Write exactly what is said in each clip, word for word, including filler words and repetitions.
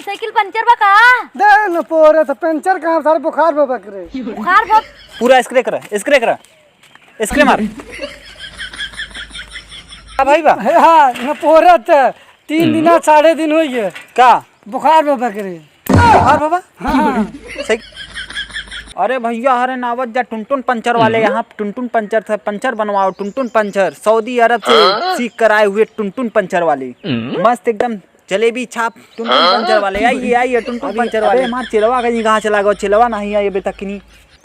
साइकिल पंचर बा का? दे न पोरे, तो पंचर कहाँ, सारे बुखार बा बकरे। बुखार बा? पूरा स्प्रे करा, स्प्रे करा, स्प्रे मार। का भाई बा? हे, हाँ, न पोरे त तीन हम्म। दिना, साढ़े दिन होइ गए। का? बुखार बा बकरे। बुखार बा बा? हाँ। सही। अरे भैया, अरे नावत जा टुनटुन पंचर वाले, हम्म। यहाँ टुनटुन पंचर से पंचर बनवाओ, टुनटुन पंचर, सऊदी अरब से हाँ? सीख कर आए हुए टुनटुन पंचर वाले। हम्म। मस्त एकदम जलेबी छाप टुनटुन हाँ? पंचर वाले। आइए, आइए, टुनटुन अभी, पंचर अबे वाले। हमार चेलवा का कहाँ चला गो? चेलवा नहीं आई अबे तक नहीं।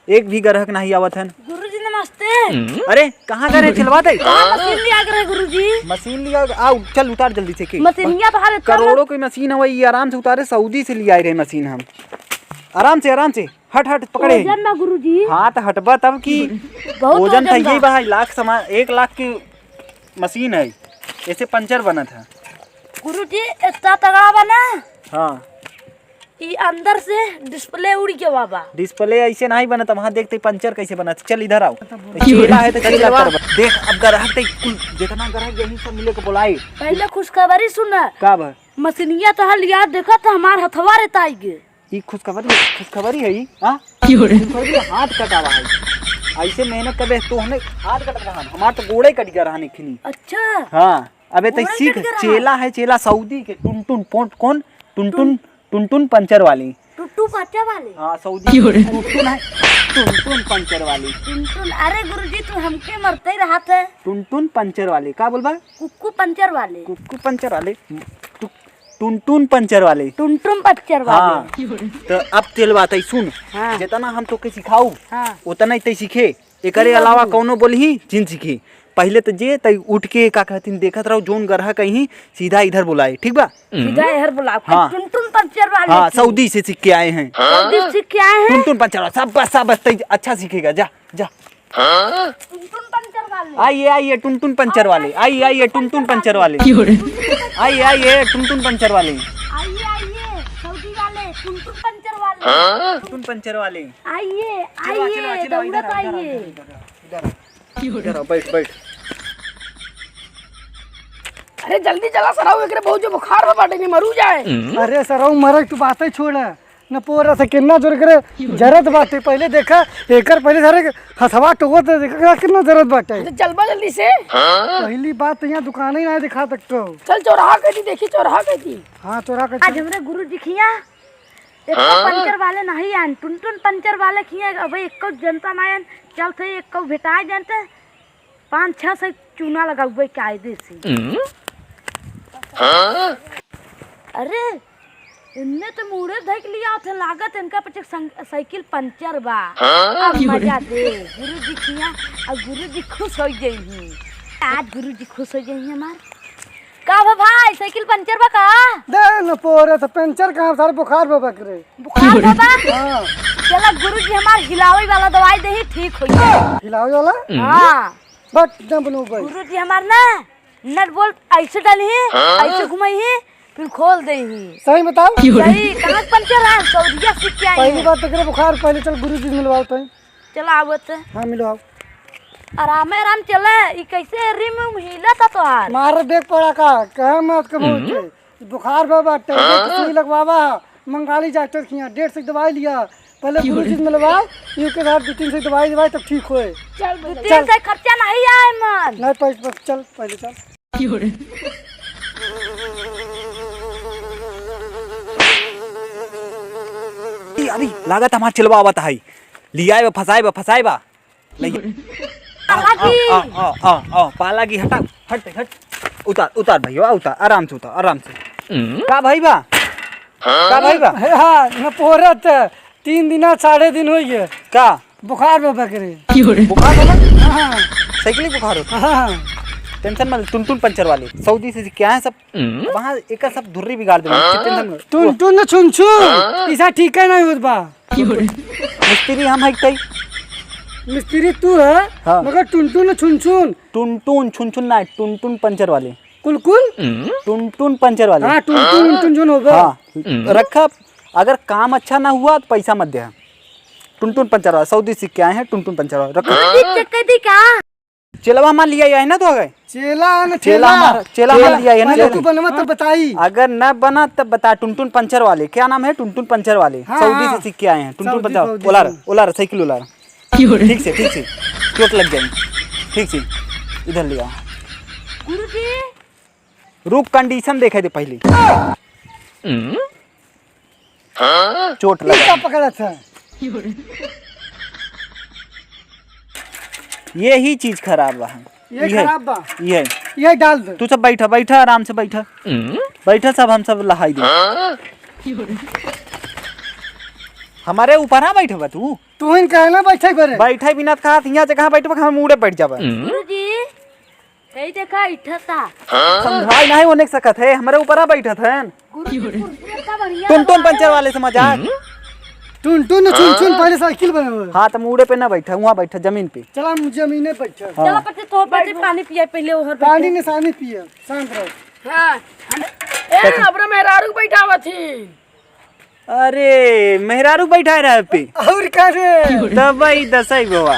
एक भी ग्राहक नहीं आवत हन। गुरुजी नमस्ते। अरे, कहाँ गए रहे चेलवा दे? हाँ, मशीन लिया के रहे गुरुजी। मशीन लिया, आओ, चल उतार जल्दी से के। मशीनिया बाहर उतार। करोड़ों की मशीन है, ये आराम से उतारे, सऊदी से ले आए रहे मशीन हम। आराम से, आराम से, हट, हट, पकड़े। वजन ना गुरुजी। हाँ, तो हटबा तब की। बहुत वजन वजन था, यही बा। बा, लाख समा-, एक लाख की मशीन है, ऐसे पंचर बना था। गुरुजी, इतना तगड़ा बना। हाँ। ई अंदर से डिस्प्ले उड़ के बाबा। डिस्प्ले ऐसे नहीं बनत, वहाँ देखते पंचर कैसे बनत। चल इधर आओ। चेला है तो चेला करबा। देख, अब ग्राहक ते कुल जितना ग्राहक यही सब मिले के बोलाई। पहले खुशखबरी सुना। का बा? मशीनिया तो हल यार, देखा था हमार हथवा रे ताई के। ई खुशखबरी, खुशखबरी है ई, हाँ? की हो रे? खुशखबरी हाथ कटावा है। ऐसे मेहनत करबे तो हमें हाथ कट रहा, हमार तो गोड़े कट गया रहा निखनी। अच्छा। हाँ, अबे तै गोड़े सीख, कट गया रहा। चेला है, चेला सऊदी के, टुनटुन, कौन, कौन? टुनटुन, टुन- टुनटुन पंचर वाली। टुट्टू पंचर वाली? हाँ, सऊदी की हो रे? टुनटुन है, टुनटुन पंचर वाली। टुनटुन, अरे गुरुजी, तू हमके मरते ही रहा थे। टुनटुन पंचर वाली, का बोलबा? कुक्कू पंचर वाले। कुक्कू पंचर वाले? तू टुनटुन पंचर वाले। टुनटुन पंचर वाले। हाँ। तो अब तेल बात है, सुन। हाँ। जितना हम तोके सिखाऊ, हाँ। उतना ही तै सीखे। एकरे ठीक बा अलावा गुरु। कौनो बोलही, जिन सीखी। पहिले तो जे तै उठ के का कहतिन देखत रहो, जोन ग्राहक अइहीं, सीधा इधर बुलाए, ठीक बा? सीधा इधर बुलाओ। हाँ। टुनटुन पंचर वाले हाँ, की। सऊदी से सीख के आए हैं। सऊदी सीख के आए हैं? टुनटुन पंचर वाला, शाबाश, शाबाश, तै अच्छा सीखेगा, जा, जा। टुनटुन पंचर वाले। आइए, आइए, टुनटुन पंचर वाले। आइए, आइए, टुनटुन पंचर वाले। की हो रे? आइए, आइए, टुनटुन पंचर वाले। आइए, आइए, सऊदी वाले, टुनटुन पंचर वाले। टुनटुन पंचर वाले। आइए, चलो, आइए, चलो, चलो, इधर दौड़त आओ, इधर आओ, आइए। इधर आओ, इधर आओ, इधर आओ। इधर आओ, बैठ, बैठ। अरे जल्दी चला सरऊ, एकरे बहुत जो बुखार हो बाटे, नहीं मरू जाए। अरे सरऊ, मरे तू बातें छोड़। न पोरा से कितना जोर करे जरत बाटे। पहले देखा, एकर पहले सारे हथवा टोकत देखा कितना जरत बाटे। तो चलबा जल्दी से। पहली बात तो यहाँ दुकान ही ना दिखा सकते हो। चल चौराहा कह दी, देखी चौराहा कह दी। हाँ, चौराहा कह आज दी। हमरे गुरु जी खिया एक तो पंचर वाले नहीं आन, टुनटुन पंचर वाले खिया अबे एक जनता ना आन, चल थे एक भेटाए जानते। पाँच छह सौ चूना लगाउबे कायदे से। अरे, इनने तो मूड़े धइक लिया थे, लागत इनका पीछे संग-, साइकिल पंचर बा। अब मजा दे, गुरुजी खिया, अब गुरुजी खुश हो जइहीं। आज गुरुजी खुश हो जइहीं हमार। का बा भाई, साइकिल पंचर बा का? दे न पोरे, तो पंचर कहाँ, सारे बुखार बा बकरे। बुखार बा बा? हाँ। चला गुरुजी हमार हिलावे वाला दवाई देही, ठीक हो जाए। हिलावे वाला? हाँ। बट जंप नो भाई। गुरुजी हमार ना नट बोल्ट ऐसे डाली ही, हाँ? ऐसे घुमाई ही, फिर खोल दे ही। सही बताओ। सही, कहाँ के पंचर है? सऊदिया सीख के आई पहली है। बात तो करे बुखार, पहले चल गुरु जी मिलवाओ तो। चला आवत। हाँ, मिलवाओ। आराम आराम चले, ई कैसे रिम उम हिला था तोहार? मार देख पड़ा का, कहाँ मत कबो हम्म। के। बुखार बा बाटे, हाँ? तो सुई लगवावा, मंगाली डॉक्टर खिया, डेढ़ सौ दवाई लिया, पहले गुरु जी मिलवाओ, यू के साथ दो तीन सौ दवाई दवाई तब ठीक होए। चल, दो तीन सौ खर्चा नहीं आए मन। नहीं, पहले, पहले चल, पहले चल। अरे, लागत हमार चेलवा आवत है। लियाए बा, फंसाए बा, फंसाए बा। लइया। पाला की। आ, आ, आ, आ, आ, पाला की, हटा, हट, हट। उतार, उतार भैया, उतार, आराम से उतार, आराम से। का भाई बा? का भाई बा? हे, हाँ, न पोरत, तीन दिना, साढ़े दिन होइ गए। का? बुखार बा बकरे। बुखार बा? हाँ। साइकिल बुखार होता? हाँ। टेंशन मत, टुनटुन पंचर वाले, सऊदी से क्या है सब, वहाँ एक सब धुर्री बिगाड़ देना, टेंशन मत। टुनटुन न छुनछुन, ऐसा ठीक है नहीं होत बा। मिस्त्री हम है तई। मिस्त्री तू है, हाँ। मगर टुनटुन न छुनछुन। टुनटुन छुनछुन ना, टुनटुन पंचर वाले। कुलकुल? टुनटुन पंचर वाले। हाँ, टुनटुन, टुनटुन जोन होगा। हाँ, रखा। अगर काम अच्छा ना हुआ तो पैसा मत दे। टुनटुन पंचर वाला, सऊदी सीख के आए हैं, टुनटुन पंचर वाला। रखा। चेक कर दी का? चेलवा हमार लिया है ना तो गए? चेला है ना, चेला चेला। हमार, चेला हमार चेला। लिया है ना पहले तो? तू बनवा तब बताई। अगर न बना तब बता। टुनटुन पंचर वाले, क्या नाम है? टुनटुन पंचर वाले, हाँ, सऊदी हाँ। से सीख के आए हैं। टुनटुन सऊदी, पंचर, सऊदी, उलार, सऊदी। उलार, साइकिल उलार। ठीक से, ठीक से, चोट लग जाएगी। ठीक से, इधर ले आओ। गुरुजी। रुक, condition देखे दे पहले। चोट ई लगा। का पकड़त है? यही चीज खराब बा। ये ये, खराब बा। ये। ये डाल दे। तू सब बैठा, बैठा, आराम से बैठा। बैठा सब, हम सब लहाई दे। हमारे ऊपर ना बैठबा तू। तू ही कहना बैठे बरे। बैठे बिना कहा, यहाँ से कहाँ बैठबा, हम उड़े बैठ जाबा। गुरुजी, यही देखा, इठता। समझाई नहीं होने सकत है, हमरे ऊपर आ बैठत हैं। गुरुजी, कुर्सी इतना बढ़िया टुनटुन लगा पंचर है। वाले से मजाक। टुनटुन न चुन चुन पहले साइकिल बने हुए। हाँ, तो मूड़े पे ना बैठा, वहाँ बैठा जमीन पे। चला, हम जमीने बैठा। हाँ। चला, पति तो बैठे पानी पिए पहले, ओहर पानी बैठे। निशानी पिए, शांत रहो। हाँ। ए, अपना मेहरारू के बैठावत ही। अरे, मेहरारू बैठा रहे पे। और का रे? तब भाई दसाई बाबा।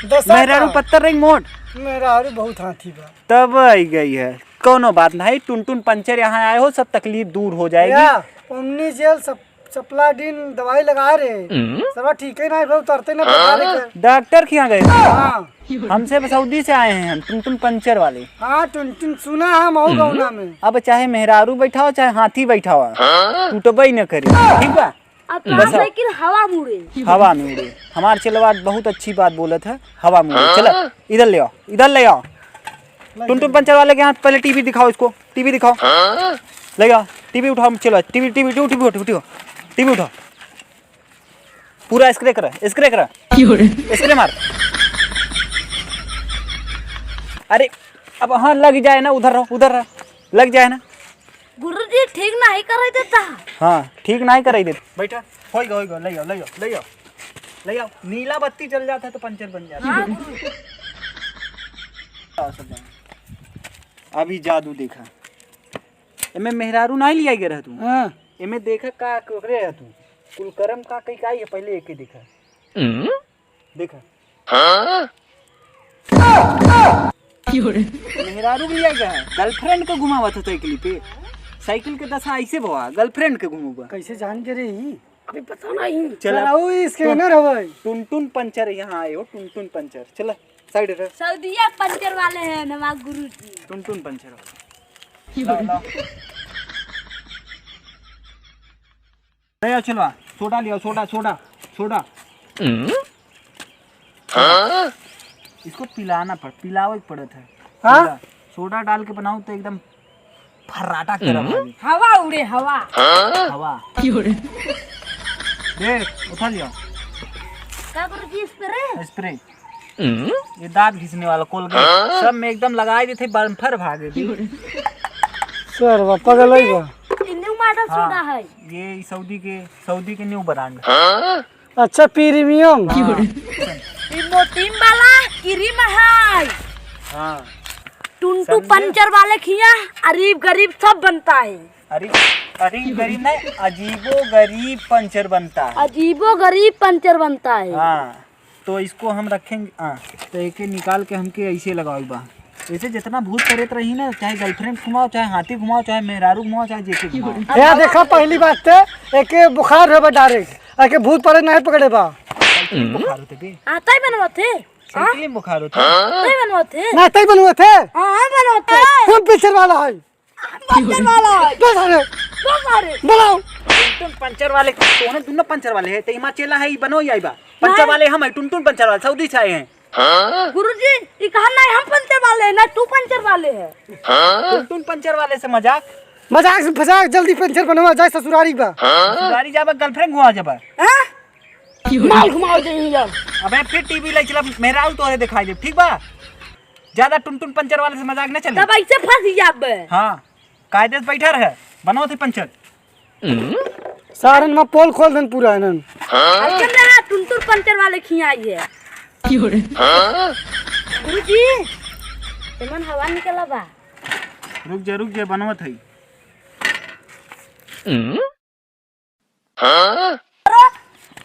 दसा मेहरारू का? पत्थर रही मोट। मेहरारू बहुत हाथी बा। तब आई गई है। कौनो बात नहीं, टुनटुन पंचर यहाँ आए हो, सब तकलीफ दूर हो जाएगी। या, ओमनी जेल सब, सप्लाडीन दवाई लगा रहे। हम्म। सब ठीक है ना, उतरते ना, हाँ? पता नहीं क्या। डॉक्टर के यहाँ गए थे? हाँ। हमसे बसौदी से आए हैं हम, टुनटुन पंचर वाले। हाँ, टुनटुन सुना है मऊ हम्म। गौना में। अब चाहे मेहरारू बैठाओ, चाहे हाथी बैठाओ, हाँ? टूटबे ही न करे, ठीक बा? अब तो बस आप अब। लेकिन हवा में उड़े। हवा में उड़े। हमार चेलवा बहुत अच्छी बात बोलत है, हवा में उड़े। चला, हाँ? इधर ले आओ, इधर ले आओ। टुनटुन पंचर वाले के यहाँ पहले टीवी दिखाओ इसको, टीवी दिखाओ। हाँ? ले आओ, टीवी उठाओ, चलो, टीवी, टीवी, टीवी, टीवी उठाओ, टीवी उठाओ। पूरा स्क्रे करा, स्क्रे करा। क्यों रे? स्क्रे मार। अरे, अब हाँ, लग जाए ना, उधर रहो, उधर रहो, लग जाए ना। गुरुजी, ठीक नहीं करे देता। हाँ, ठीक नहीं करे देता। बैठा, होई गो, होई गो, ले आओ, ले आओ, ले आओ, ले आओ। नीला बत्ती जल जाता है तो पंचर बन जाता है। हाँ, गुरुजी। आओ सब जने। अभी जादू देखा। एमे मेहरारू नहीं लिया गया रह तू। हाँ। एमे देखा का करे है तू। कुल करम का कई का है, पहले एके देखा। हम्म? देखा। हाँ? क्यों रे? मेहरारू भी लिया गया है, girlfriend के घुमावत है साइकिल पे। साइकिल के दशा ऐसे भवा, girlfriend के घुमावा। कैसे जान के रही? अभी पता नहीं। चला। चला, वो scanner हवे। टुनटुन पंचर यहाँ आए हो, टुनटुन पंचर। चला, side रह। सऊदिया पंचर वाले हैं हमारे गुरुजी। टुनटुन पंचर वाले। लाओ, लाओ। ले आओ, चलवा। सोडा ले आओ, सोडा, सोडा, सोडा। हम्म? हाँ? इसको पिलाना पड़, पिलावे के पड़त है। हाँ? सोडा, सोडा डाल के बनाओ तो एकदम फर्राटा की तरह हम्म? भागी। हवा उड़े, हवा। हवा। क्यों रे? दे, उठा लिया। का गुरुजी, spray? Spray। हम्म? ये दांत घिसने वाला Colgate, हाँ? सब में एकदम लगाई देते, bumper भागे भी। सरवा पगल है बा। ये new model हाँ, सोडा है। ये सऊदी के, सऊदी के new brand। हाँ? अच्छा, premium। हाँ। ई मोटीन वाला cream है। हाँ। टुनटु समझे? पंचर वाले खिया, अरीब गरीब सब बनता है। अरे, अरे, गरीब नहीं, अजीबो गरीब पंचर बनता है। अजीबो गरीब पंचर बनता है। हाँ, तो इसको हम रखेंगे, हाँ, तो एके निकाल के हमके ऐसे लगावे बा। ऐसे जितना भूत प्रेत रही ना, चाहे girlfriend घुमाओ, चाहे हाथी घुमाओ, चाहे मेहरारू घुमाओ, चाहे जेके घुमाओ। यार देखा, पहली बात तो एके बुखार हो बा direct, एके भूत प्रेत नहीं पकड़े बा। बुखार होते बे। आता ही बनवा थे। साइकिल में बुखार होते। नहीं बनवा थे। ना, तई बनवा थे। हाँ, बनवा थे। कौन पंचर वाला है? पंचर वाला है। दो सारे। दो सारे। बुलाओ। टुनटुन पंचर वाले, तोहने दोनों पंचर वाले है, ते इमा चेला है, ई बनो ही आई बा। पंचर नहीं। वाले हम है, टुनटुन पंचर वाले, सऊदी से आए हैं। गुरुजी, ई कहा नहीं हम पंचर वाले हैं, ना तू पंचर वाले है। टुनटुन पंचर वाले से मजाक। मजाक से फजाक, जल्दी पंचर बनवा, जाए ससुरारी बा। ससुरारी जाबा, girlfriend घुमा जाबा। हाँ? माल घुमाओ दे यार। अबे फिर टीवी ले चला, मेहरारू तोहरे दिखाई दे, ठीक बा? ज्यादा टुनटुन पंचर वाले से मजाक न चले। तब ऐसे फंस जाबे। हाँ, कायदे से बैठा रहे, बनाओ थे पंचर। सारन में पोल खोल देन पूरा इन्हन। हल्के में रहा, टुनटुन पंचर वाले खियाई है। क्यों रे? गुरुजी, एमन हवा निकला बा। रुक जा, रुक जा, बनवत है।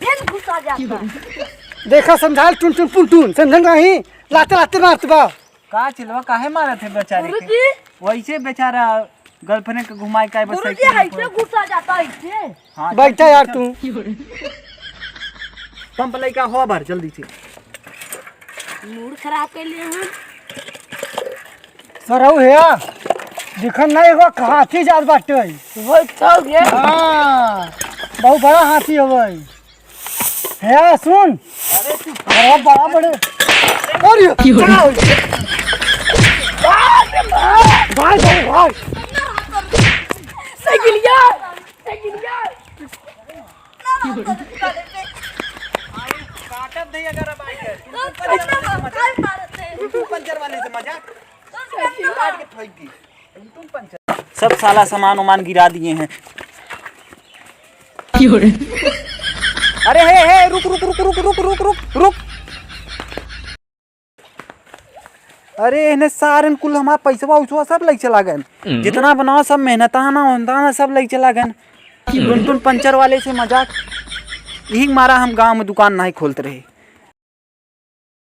फिर घुसा जाता। देखा, समझाल टुनटुन पुनटुन, समझन नहीं? लाते लाते मारत बा। का चिलवा काहे मारत है बेचारे के? गुरुजी। वैसे बेचारा girlfriend के घुमाए का बस गुरुजी, साइकिल ऐसे पर। गुस्सा जाता है ऐसे। हाँ, बैठा यार तू। पंप लइका हो भर जल्दी से। Mood खराब कर लिए हम। सरऊ है, दिखन नहीं एगो हाथी जात बाटे। वो तो ये। हाँ, बहुत बड़ा हाथी हवे। हे सुन। अरे बड़ा बड़े। अरे भाई, भाई, भाई। साइकिलिया, साइकिलिया। काटत नहीं अगर अब आई है। टुनटुन पंचर वाले से मजाक। टुनटुन पंचर वाले से मजाक। काट के फेंक दी। टुनटुन पंचर। सब साला सामान उमान गिरा दिए हैं। अरे हे, हे, रुक, रुक, रुक। अरे इन्हें सारन कुल हमार पैसवा उइसवा सब लइ चला गएन। जितना बनाओ सब मेहनताना ओहनताना सब लइ चला गएन। टुनटुन पंचर वाले से मजाक। यही मारा हम गाँव में दुकान नहीं खोलत रहे।